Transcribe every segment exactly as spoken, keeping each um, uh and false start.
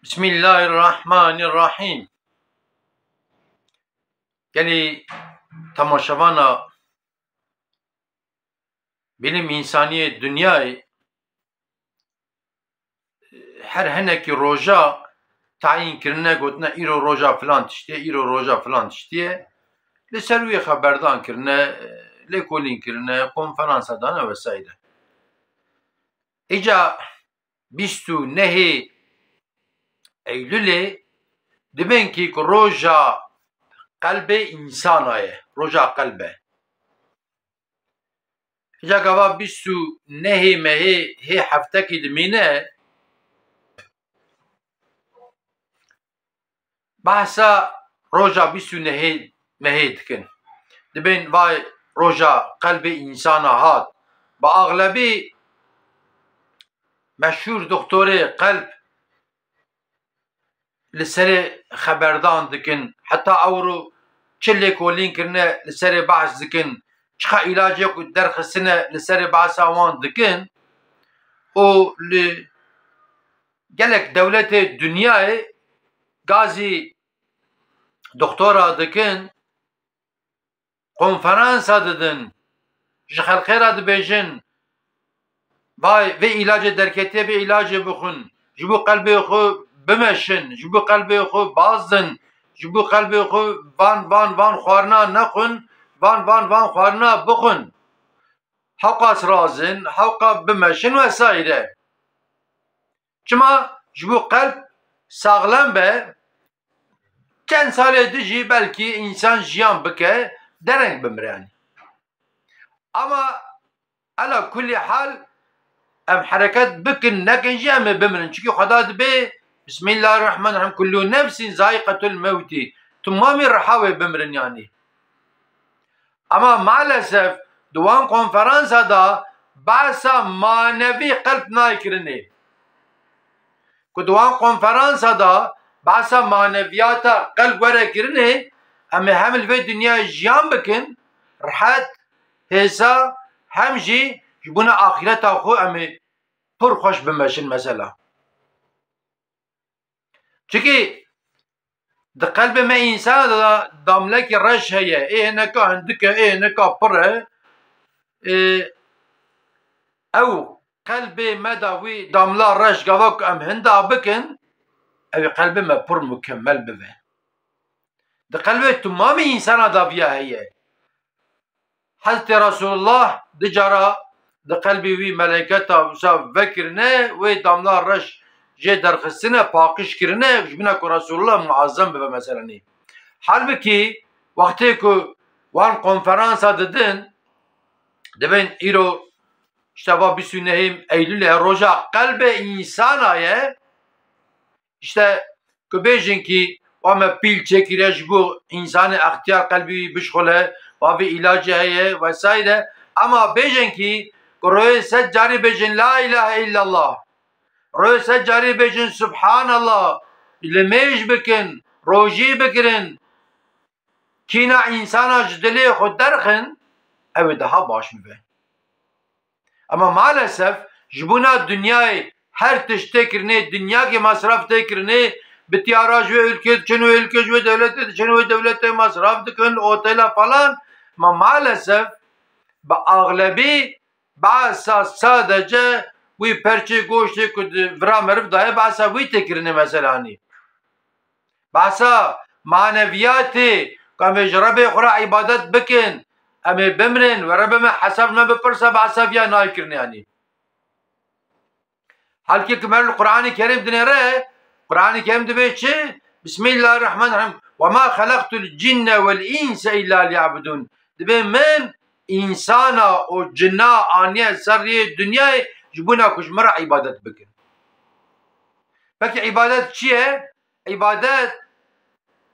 Bismillahirrahmanirrahim. Gelî temaşevana Bilim Însaniyê Dinyayê her hinekî roja tayîn kirine, gotine îro roja filan tiştê, îro roja filan tiştiyê. Li ser wî xeberdan kirine, lêkolîn kirine, konferansa dane vesaire. Îca bîst û nehê Eylûlê dibên kî ku roja qelbê însana ye, roja qelbe. Îca gava bîst û nehê mehê hê heftekî dimîne, behsa roja bîst û nehê mehê dikin. Dibên vay roja qelbê însana hat. Bi axlebî meşhûr doktorê qelb li serê xeberdan dikin. Heta ewro çi lêkolîn kirine li serê behs dikin. Çiqa îlacê ku derxistine li serê behsa wan dikin. Û li gelek dewletê dinyayê gazî doktora dikin, konferansa didin, ji xelkê re dibêjin, vay, vê îlacê derketiye, vê îlacê bixwin, ji bo qelbê xwe bimeşin, ji bo qelbê xwe bazdin, ji bo qelbê xwe van, van, van xwarina nexwin, van, van, van xwarina bixwin. Hewqas razin, hewqa bimeşin vesaire. Çima? Ji bo qelb saxlem be, çend salê di jî belkî însan jiyan bike, dereng bimire yanî. Ama ela kulî hal, em hereket bikin, nekin jî em ê bimirin. Çimkî Xweda dibê, Bismillahirrahmanirrahim, kullu nefsin zaiqetul mewtî. Timamî riha wê bimirin yanî. Ama maalesef di wan konferansa de behsa manevî qelb nayê kirinê. Ku di wan konferansa de behsa maneviyata qelb were kirinê, em ê hem li vê dinyayê jiyan bikin, rehet, hêsa, hem jî ji bona axireta xwe em ê pir xweş bimeşin mesela. Çikî di qelbê me însana de damlekî reş heye. Ê hineka hindik e, ê hineka pir e. Ê, ew qelbê me de wî damla reş gava ku em hinda bikin, ew ê qelbê me pir mukemmel bibe. Di qelbê timamî însana de viya heye. Hezretê Resulullah di cara di qelbê wî meleyketa wisa vekirine, wê damla reş jê derxistine, paqij kirine, ji bîna ku Resulullah muazzem bibe meselenî. Halbikî wextê ku wan konferansa didin, dibên îro işte va bîst û nehê Eylûlê roja qelbê însana ye, İşte, ku bêjin kî wa me pîl çêkiriye ji bo însanê extiyar qelbî wî bişxule, wa vê îlacê heye vesaire. Ama bêjin kî ku royê sed carî bêjin la ilahe illallah. Royê sed carî bêjin subhanallah. Limêj bikin, rojî bigirin. Kîna însana ji dilê xwe derxin, ew ê daha baş bibe. Ama maalesef ji bona dinyayê her tişt tê kirinê, dinyakê masraf tê kirinê, bi tiyara ji wê ülkê diçin, wê ülkê ji wê dewletê diçin, wê dewletê masraf dikin, otela falan. Ma maalesef bi axlebî behsa sadece wî perçê goştê ku di vira meriv daye, behsa wî tê kirinê mesela hanî. Behsa maneviyatê, ku em ê ji Rebê xwe re îbadet bikin, em ê bimrin, we Rebê me hesab me bipirse, behsa viya nayê kirin yanî. Halkê ku me li Qur'anê Kerîm dinêre, Qur'anê Kerîm dibê çi? Bismillahirrahmanirrahim. "Ve ma xelaqtul cinne vel inse illa liyabudun." Dibê min însana û cina aniye ser riyê dinyayê ji bona ku ji min re îbadet bikin. Peki îbadet çi ye? Îbadet,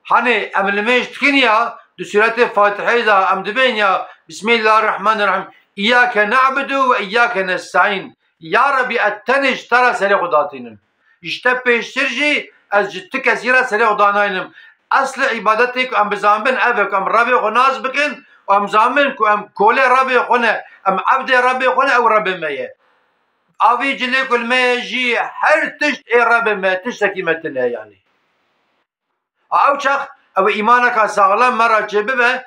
hanê em limêj dikin ya, di sûretê Fatihê de em dibên ya, Bismillahirrahmanirrahim, "İyyâke na'budu ve iyyâke nesta'in." Ya Rebî, ez tenê ji te re serê xwe datînim. Ji te pêştir jî ez ji ti kesî re serê xwe danaynim. Eslê îbadetê ku em bizanbin ev e ku em Rebê xwe nas bikin û em zanbin ku em kolê Rebê xwe ne, em evdê Rebê xwe ne, ew Rebê me ye. Avî cilê ku li me ye jî her tişt ê Rebê me, tiştekî me tune ye yanî. Ew çax ew îmaneka saxlem me re çêbibe,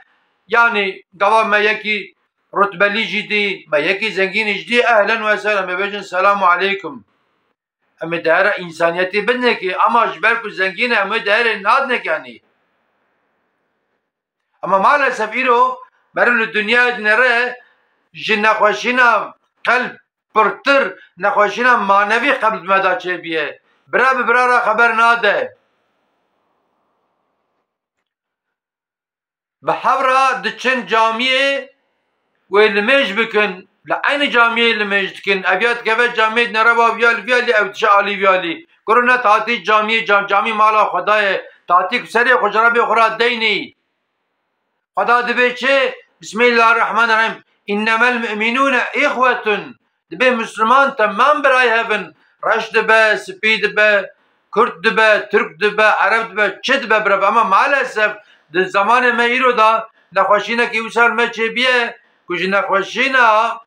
yanî gava me yekî rutbelî jî dî, me yekî zengînî jî dî, ehlen we sehlen, em ê bêjin selamu aleykum. Em ê dehera însaniyetê bidinekê, ama ji ber ku zengîn e, em wê deherê nadinekê yanî. Ama maalesef îro meriv li dinyayê dinêre ji nexweşîna qelb pirtir, nexweşîna manevî qelb di me de çêbûye. Bira bi bira re xeber nade. Bi hev re diçin camiyê wê limêj bikin, li eynî camiyê limêj dikin. Ev ya dikeve camiyê dinêre va viya li viya lê ew diçe alî viya lî. Kuro ne tatî camiyê, cam-, camî mala Xweda ye. Tatî ku serê xwe ji Rebê xwe re deynî. Xweda dibê çi? Bismillahirrahmanirrahîm. "Innemel mu'minûne îxwetun." Dibê Misliman temam birayê hev in. Reş dibe, spî dibe, Kurd dibe, Tirk dibe, Ereb dibe, çi dibe bireve. Ama maalesef di zemanê me îro de nexweşînekî wisa li me çêbiye ku ji nexweşîna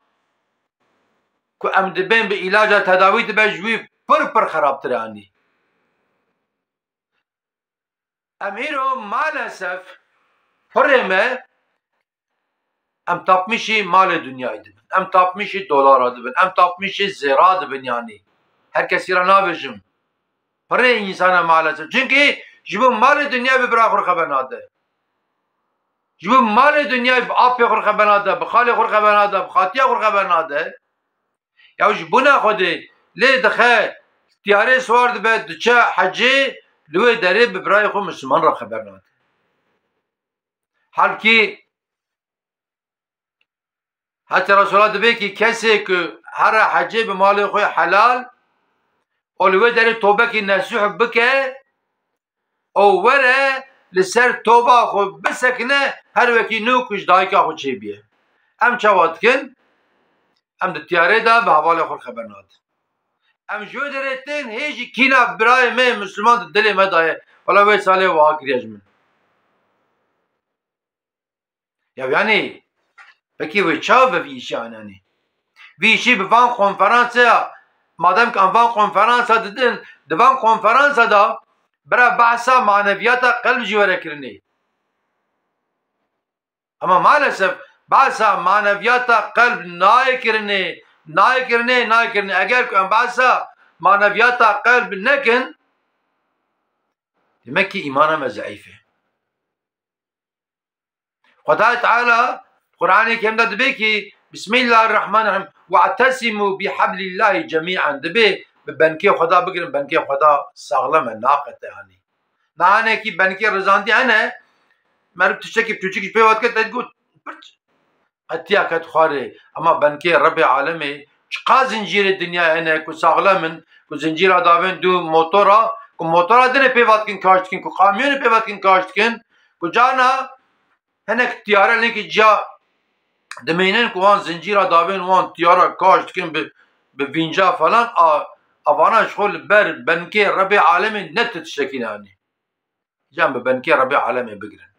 ku em dibên bi îlaca tedawî dibe ji wî pir pir xerabtir e anî. Em îro maalesef pirê me, em tapmîşî malê dinyayê dibin, em tapmîşî dolara dibin, em tapmîşî zêra dibin yanî. Her kesî re nabêjim. Pirê însan e maalesef. Çimkî ji bo malê dinyayê bi bira xwe re xeber nade. Ji bo malê dinyayê bi apê xwe re xeber nade, bi xalê xwe re xeber nade, bi xatiya xwe re xeber nade. Ya ji bona Xwedê lê dixe tiyarê siwar dibe, diçe hecê, li wê derê bi birayê xwe Misliman re xeber nade. Halkî Heta Resulullah dibê ki kesê ku here hecê bi malê xwe helal û li wê derê tobekî nesûh bike û were li ser toba xwe bisekine, her wekî nû ku ji dayika xwe çêbûye. Em çawa dikin? Em di tiyarê de bi hevalê xwe xeber nadin. Em ji wê derê tên hê jî kîna birayê me yê Misliman di dilê me de ye. Wela wê salê wiha kiriye ji min. Ya yanî, pekî wê çawa ve vî îşî anenî? Vî îşî bi van konferansa, madem ki em van konferansa didin, di van konferansa de bira behsa maneviyata qelb jî were kirinê. Ama maalesef behsa maneviyata qelb nayê kirinê, nayê kirinê, nayê kirinê. Eger ku em behsa maneviyata qelb nekin, demek ki îmana me zeîf e. Xwedayê Teala Qur'anê Kerîm de dibê ki, "Bismillahirrahmanirrahim. Ve'tesimû bihablillahi cemî'an." Dibê bi benkê Xweda bigirin, benkê Xweda saxlem e, naqete hanî. Nahanekî benkê rizandî hene, meriv tiştekî piçûçik ji pê ve dike, te got, pirt. Qetiya ket xwarê, ema benkê Rebê Alemê, çiqa zincîrê dinyayê hene ku saxlem in, ku zincîra davên dû motora, ku motora dinê pê ve dikin kaş dikin, ku kamyonê pê ve dikin kaş dikin, ku carna hinek tiyare lêkî ciya dimînin ku wan zincîra davên wan tiyara kaş dikin bi, bi vînca falan, a, a vana ji xwe li ber benkê Rebê Alemê ne tu tiştekî nanî. Cem bi benkê Rebê Alemê bigirin.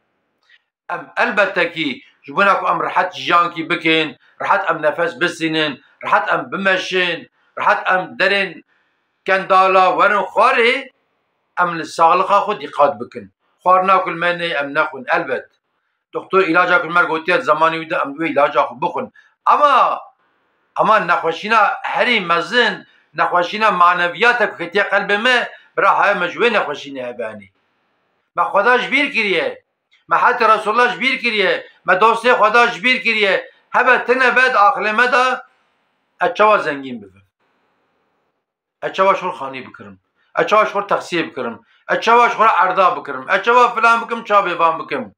Em elbette kî ji bona ku em rehet jiyankî bikin, rehet em nefes bisînin, rehet em bimeşin, rehet em derên kendala werin xwarê, em li saxlixa xwe dîqat bikin. Xwarina ku li me neyê em nexwin, elbet. Doktor îlaca ku li me gotiye, zemanê wî de em wê îlaca xwe bixwin. Ama, ama nexweşîna herî mezin, nexweşîna maneviyata ku ketiye qelbê me, bira haya me ji wê nexweşînê hebe anî. Me Xweda ji bîr kiriye. Me hetê Resulullah ji bîr kiriye. Me dostê Xweda ji bîr kiriye. Hebe tine be di aqilê me de, ez çawa zengîn bibim? Ez çawa ji xwe re xanî bikirim? Ez çawa ji xwe re texsiyê bikirim? Ez çawa ji xwe re erda bikirim? Ez çawa filan bikim, çawa bêvan bikim?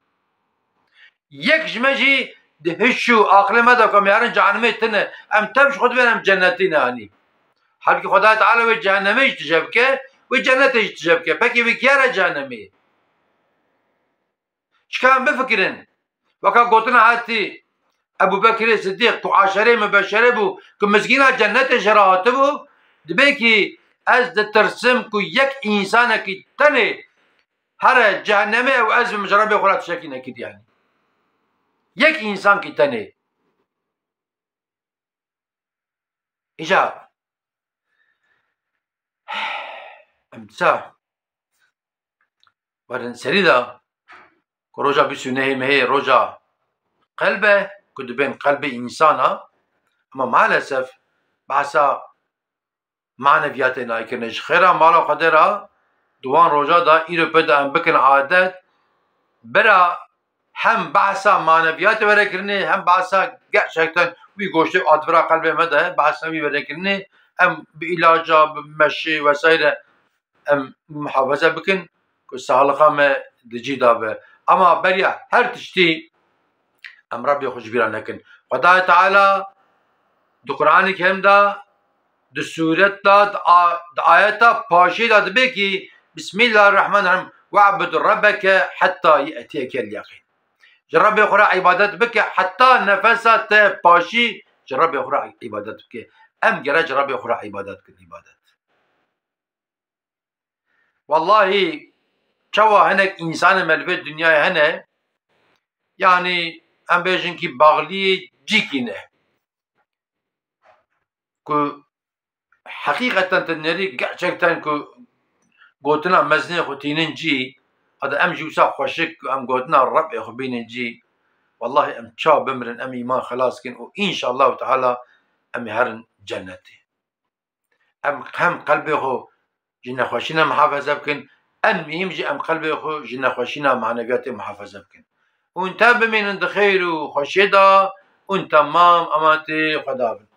Yek ji me jî di hiş û aqilê me de ku em ê herin cehennemê tine, em tev ji xwe dibên em cennetî ne anî. Halkî Xwedayê Teala wê cehennemê jî tije bike, wê cennetê jî tije bike. Pekî wê kiya re cehennemê? Çika em bifikirin. Weka gotina hetî Ebû Bekirê Sidîq ku eşerê mibeşere bû, ku mizgîna cennetê jê re hatibû, dibê ki ez ditirsim ku yek însanekî tenê here cehennemê û ez bim ji Rebê xwe re tiştekî nekiriye. Yek însankî tenê. Îca Em disa werin serî de ku roja bîst û nehê mehê roja qelb e, ku dibên qelbê însan e. Ama maalesef behsa maneviyatê nayê kirinê. Ji xêra mala Xwedê re di wan roja de îro pê de em bikin adet, bira hem behsa maneviyatê were kirinê, hem behsa gerçekten wî goştê advira qelbê me de behsa wî were kirinê. Em bi îlaca, bi meşê vesaire em muhafaza bikin ku saxlixa me di cî de be. Ama beriya her tiştî em Rebbê xwe ji bîra nekin. Xwedayê Teala di Qur'anê Kerim de, di sûret de, di a-, di ayeta paşê de dibe ki, Bismillahirrahmanirrahim, "Ve'bud Rabbeke hetta ye'tiyekel yaqîn." Ji Rebbê xwe re îbadet bike, heta nefesa te paşî ji Rebbê xwe re îbadet bike. Em gere ji Rebbê xwe re îbadet bikin, îbadet. Wallahî, çawa hinek însanê me li vê dinyayê hene, yanî em bêjin kî baxliyê cîkî ne. Ku heqîqeten tu nerî gerçekten ku gotina mezinê xwe tînin cî, hada em jî wisa xweşik ku em gotina Rebbê xwe bînin cî, wallahî em ça bimirin, em îman xelas kin û înşallahu teala em ê herin cennetê. Em hem qelbê xwe ji nexweşîna muhafaza bikin, en muhîm jî em qelbê xwe ji nexweşîna maneviyatê muhafaza bikin. Û hûn tev bimînin di xêr û xweşiyê de, û hûn temam emanetê Xweda bin.